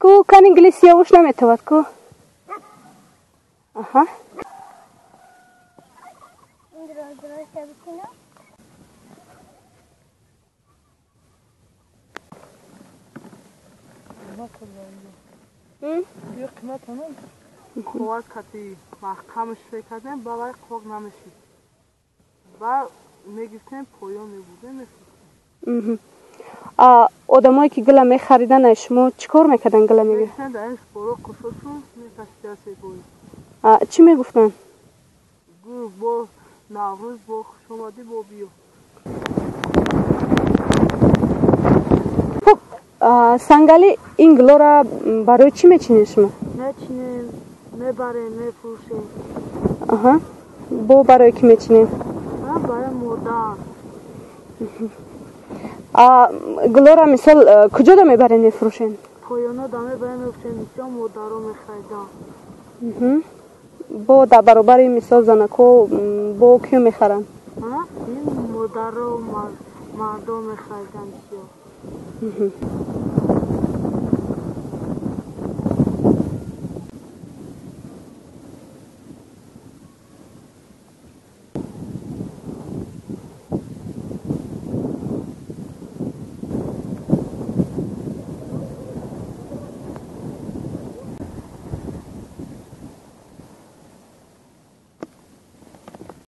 Ку кани гили сиёвуш наметавад ку. Аҳа. Қувват кати маҳкамаш мекардем, ба вай қоқ намешид. Ба мегирифтем, поён мебурдем, мефурӯхтем. Одамое ки гила мехаридан, аз шумо чӣ кор мекардан гила мегирифтан? Дар ин боро қушошун мекашида себои. Чӣ мегуфтанд? Гу бо Наврӯз, бо хушомадӣ, бо биё. Хуб, Сангали, ин гилоро барои чӣ мечинед шумо? Мечинем, мебарем, мефурӯшем. Аҳа. Бо барои кӣ мечинем? Барои модар. Гулора мисол куҷода мебарем, мефурӯшем? Поёнода мебарем, мефурӯшем, бисёр модаро мехариданд. Бо дар баробари мисол занако бо киё мехаранд? Ин модаро, мардо мехариданд бисёр.